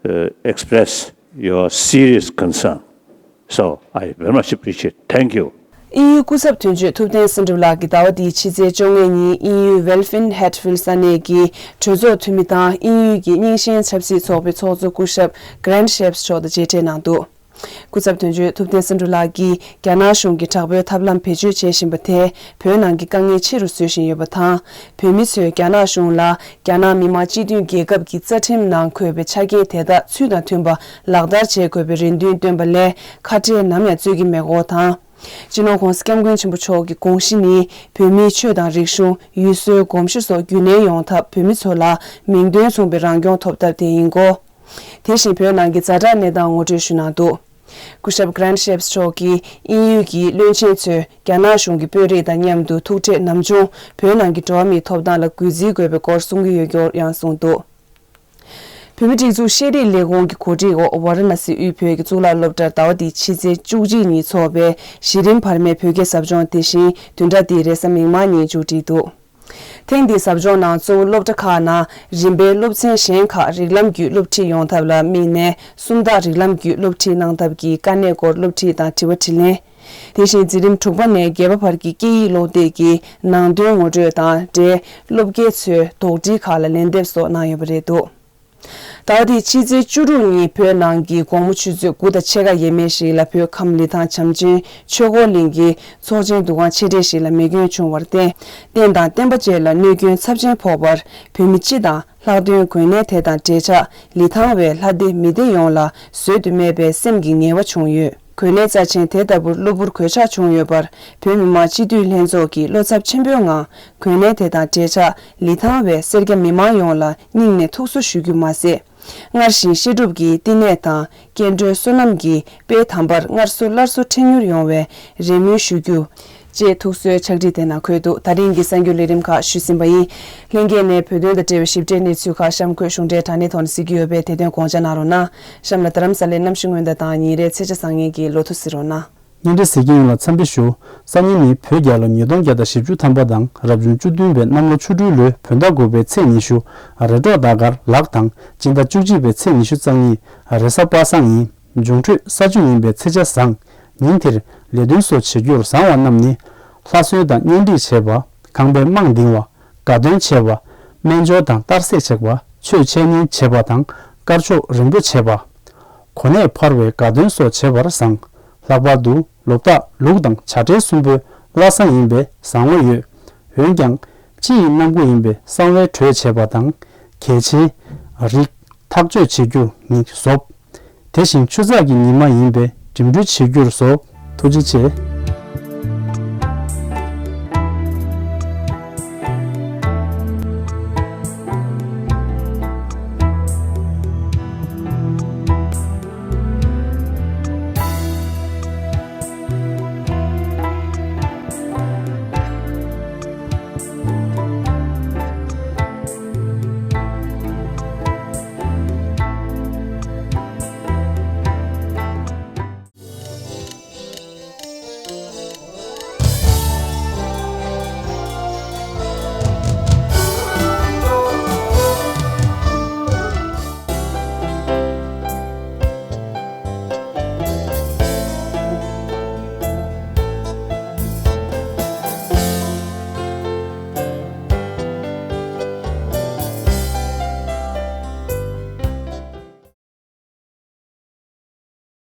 uh, express your serious concern. So I very much appreciate. Thank you. དབྱིན་ཡུལ་སྐུ་ཚབ་དོན་གཅོད་ཐུབ་བསྟན་སེང་འབྲུག་ལགས་ཀྱིས་ཟླ་བ་འདིའི་ཕྱི་ཚེས་བཅོ་ལྔ་ཉིན་དབྱིན་ཡུལ་ཝེལ་ཕིན་ཧེད་ཕིལ་ས་གནས་ཀྱི་གྲོས་ཚོགས་འཐུས་མི་དང་དབྱིན་ཡུལ་གྱི་རྙིང་ཞེན་ཆབ་སྲིད་ཚོགས་པའི་ཚོགས་གཙོ་སྐུ་ཞབས་Grant Shapps་མཆོག་དང་མཇལ་འཕྲད་གནང་འདུག། སྐུ་ཚབ་དོན་གཅོད་ཐུབ་བསྟན་སེང་འབྲུག་ལགས་ཀྱིས་རྒྱ་ནག་གཞུང་གིས་དྲག་པོའི་ཐབས་ལམ་བེད་སྤྱོད་བྱེད་བཞིན་པ་དེས་བོད་ནང་གི་དཀའ་ངལ་ཆེ་རུ་བཟོ་བཞིན་ཡོད་པ་དང་། བོད་མི་ཚོས་རྒྱ་ནག་གཞུང་ལ་རྒྱ་ནག་མི་དམངས་སྤྱི་མཐུན་རྒྱལ་ཁབ་ཀྱི་རྩ་ཁྲིམས་ནང་འཁོད་པའི་ཆ་རྐྱེན་དེ་དག་ཚུལ་དང་མཐུན་པ་ལག་བསྟར་བྱེད་དགོས་པའི་རེ་འདུན་བཏོན་པ་ལས་ཁ་བྲལ་ནམ་ཡང་རྩོད་ཀྱི་མེད་སྐོར་དང་། སྤྱི་ནོར་༸གོང་ས་༸སྐྱབས་མགོན་ཆེན་པོ་མཆོག་གི་དགོངས་གཞི་ནི་བོད་མིའི་ཆོས་དང་རིག་གཞུང་། ཡུལ་སྲོལ། གོམས་གཤིས་སོགས་རྒྱུན་གནས་ཡོང་ཐབས། བོད་མི་ཚོ་ལ་མིང་དོན་མཚུངས་པའི་རང་སྐྱོང་ཐོབ་ཐབས་དེ་ཡིན་སྐོར། དེ་བཞིན་བོད་ནང་གི་ཛ་དྲག་གནས་སྟངས་ངོ་སྤྲོད་ཞུས་གནང་འདུག། སྐུ་ཞབས་Grant Shapps་མཆོག་གིས་དབྱིན་ཡུལ་གྱི་བློན་ཆེན་ཚོས་རྒྱ་ནག་གཞུང་གི་དཔོན་རིགས་དང་མཉམ་དུ་ཐུག་འཕྲད་ནམ་བྱུང་བོད་ནང་གི་འགྲོ་བ་མིའི་ཐོབ་ཐང་ལ་གུས་བརྩི་དགོས་པའི་སྐོར་གསུང་གི་ཡོད་སྐོར་ཡང་གསུངས་འདུག། བོད་མིའི་སྒྲིག་འཛུགས་ཤེས་རིག་ལས་ཁུངས་ཀྱི་གོ་སྒྲིག་འོག་ཝཱ་ར་ཎ་སི་དབུས་བོད་ཀྱི་གཙུག་ལག་སློབ་གྲྭར་ཟླ་བ་འདིའི་ཕྱི་ཚེས་བཅུ་གཅིག་ཉིན་འཚོགས་པའི་གཞི་རིམ་བར་མའི་བོད་སྐད་ཟབ་སྦྱོང་དེ་བཞིན་བདུན་ཕྲག་འདིའི་རེས་གཟའ་མིག་དམར་ཉིན་མཇུག་སྒྲིལ་འདུག། ཐེངས་འདིའི་ཟབ་སྦྱོང་ནང་གཙོ་བོ་སློབ་གྲྭ་ཁག་ནང་རིམ་པས་སློབ་ཚན་གཞན་ཁག་རིགས་ལམ་བརྒྱུད་སློབ་ཁྲིད་ཡོང་ཐབས་ལ་དམིགས་ནས་སུམ་རྟགས་རིགས་ལམ་བརྒྱུད་སློབ་ཁྲིད་གནང་ཐབས་ཀྱི་དཀའ་གནད་སྐོར་སློབ་ཁྲིད་དང་དྲི་བ་དྲིས་ལན། དེ་བཞིན་འཛིན་རིམ་དྲུག་པ་ནས་བརྒྱད་པ་བར་གྱི་སྐད་ཡིག་ཀློག་དེབ་ཀྱི་ནང་དོན་ངོ་སྤྲོད་དང་འབྲེལ་སློབ་དགེ་ཚོས་དོགས་འདྲི་ཁག་ལ་ལན་འདེབས་སོགས་གནང་ཡོད་པ་རེད་འདུག། ཟླ་བ་འདིའི་ཕྱི་ཚེས་བཅུ་དྲུག་ཉིན་བོད་ནང་གི་དགོང་མོ་ཆུ་ཚོད་དགུ་དང་ཕྱེད་ཀ་ཡས་མས་ཤིག་ལ་བོད་ཁམས་ལི་ཐང་བྱམས་ཆེན་ཆོས་འཁོར་གླིང་གི་ཚོགས་ཆེན་འདུ་ཁང་ཆེ་གྲས་ཤིག་ལ་མེ་སྐྱོན་བྱུང་བར་བརྟེན། རྟེན་དང་བརྟེན་པ་བཅས་ལ་གནོད་སྐྱོན་ཚབས་ཆེན་ཕོག་པར། བོད་མི་སྤྱི་དང་ལྷག་དོན་གོ་གནས་དེ་དང་འབྲེལ་ཆགས་ལི་ཐང་བའི་ལྷ་སྡེ་མི་སྡེ་ཡོངས་ལ་བཟོད་དུ་མེད་པའི་སེམས་ཀྱི་ངལ་བ་བྱུང་ཡོད། གོ་གནས་རྩ་ཆེན་དེ་ལྟ་བུར་གློ་བུར་གོད་ཆག་བྱུང་ཡོད་པར། བོད་མི་མང་སྤྱི་འཐུས་ལྷན་ཚོགས་ཀྱིས་བློ་འཚབ་ཆེན་པོའི་ངང་གོ་གནས་དེ་དང་འབྲེལ་ཆགས་ལི་ཐང་བའི་སེར་སྐྱ་མི་མང་ཡོངས་ལ་སྙིང་ནས་ཐུགས་གསོ་ཞུ་རྒྱུ་མ་ཟད། སྔར་བཞིན་བཤད་སྒྲུབ་ཀྱི་བསྟི་གནས་དང་སྐྱེ་འགྲོའི་བསོད་ནམས་ཀྱི་དཔལ་དམ་པར་སྔར་སུ་སླར་གསོ་འཕྲལ་མྱུར་ཡོང་བའི་རེ་སྨོན་ཞུ་རྒྱུ། ཅེས་ཐུགས་གསོའི་ཕྱག་བྲིས་དེ་ནང་འཁོད་འདུག་ད་རིང་གི་གསར་འགྱུར་ལས་རིམ་ཁག་ཞུས་ཟིན་པ་ཡིན། ལྷན་རྒྱས་ནས་བོད་དོན་དང་འབྲེལ་བའི་ཞིབ་ཕྲའི་གནས་ཚུལ་ཁག་གཤམ་འཁོད་གཞུང་འབྲེལ་དྲ་གནས་ཐོག་ནས་གཟིགས་ཀྱི་ཡོད་པས་དེ་དོན་དགོངས་འཇགས་གནང་རོགས་གནང་། གཤམ་ལ་རྡ་རམ་ས་ལའི་གནམ་གཤིས་སྔོན་བརྡ་དང་ཉིན་རེའི་ཚེས་ཆ་བཟང་ངན་གྱི་ལོ་ཐོ་གཟིགས་རོགས་གནང་། བརྙན་འཕྲིན་གཟིགས་མཁན་ཡོངས་ལ་འཚམས་འདྲི་ཞུ། སང་ཉིན་ནི་བོད་རྒྱལ་ལོ་ཉིས་སྟོང་བརྒྱ་དང་བཞི་བཅུ་ཐམ་པ་དང་རབ་བྱུང་བཅུ་བདུན་པའི་གནམ་ལོ་ཆུ་སྦྲུལ་ལོའི་བོད་ཟླ་དགུ་པའི་ཚེས་ཉི་ཤུ། རེ་སྒྲོག་ཟླ་སྐར་ལག་དང་སྤྱི་ཟླ་བཅུ་གཅིག་པའི་ཚེས་ཉི་ཤུ་རྩ་གཉིས། རེས་གཟའ་པ་སངས་ཡིན། འབྱུང་འཕྲོད་ས་བཅུ་ཡིན་པའི་ཚེས་ཆ་བཟང་། ཉིན་དེར་ལས་དོན་སོགས་བྱེད་རྒྱུར་བཟང་བ་རྣམས་ནི། ལྷ་གསོལ་དང་གཉེན་སྒྲིག་བྱེད་པ། ཁང་པའི་རྨང་འདིང་བ། དགའ་སྟོན་བྱེད་པ། སྨན་སྦྱོར་དང་གཏར་སྲེག་བྱེད་པ། ཆོས་འཆད་ཉན་བྱེད་པ་དང་དཀར་ཕྱོགས་རིམ་པོ་བྱེད་པ། གོ་གནས་འཕར་བའི་དགའ་སྟོན་སོགས་བྱེད་པར་བཟང་། ལྷག་པར་དུ་ལོ་རྟགས་ལུག་དང་བྱ་སྤྲེལ་གསུམ་པོའི་བླ་གཟའ་ཡིན་པས་བཟང་བོ་ཡོད། འོན་ཀྱང་། དཔྱི་ཡི་གནམ་སྒོ་ཡིན་པས་གསང་བའི་གྲོས་བྱེད་པ་དང་། གལ་ཆེའི་རིགས་ཐག་གཅོད་བྱེད་རྒྱུར་ནི་བཟོ། དེ་བཞིན་ཆུ་ཚགས་ཀྱི་ཉི་མ་ཡིན་པས་འགྲིམ་འགྲུལ་བྱེད་རྒྱུར་བཟོ། ཐུགས་རྗེ་ཆེ།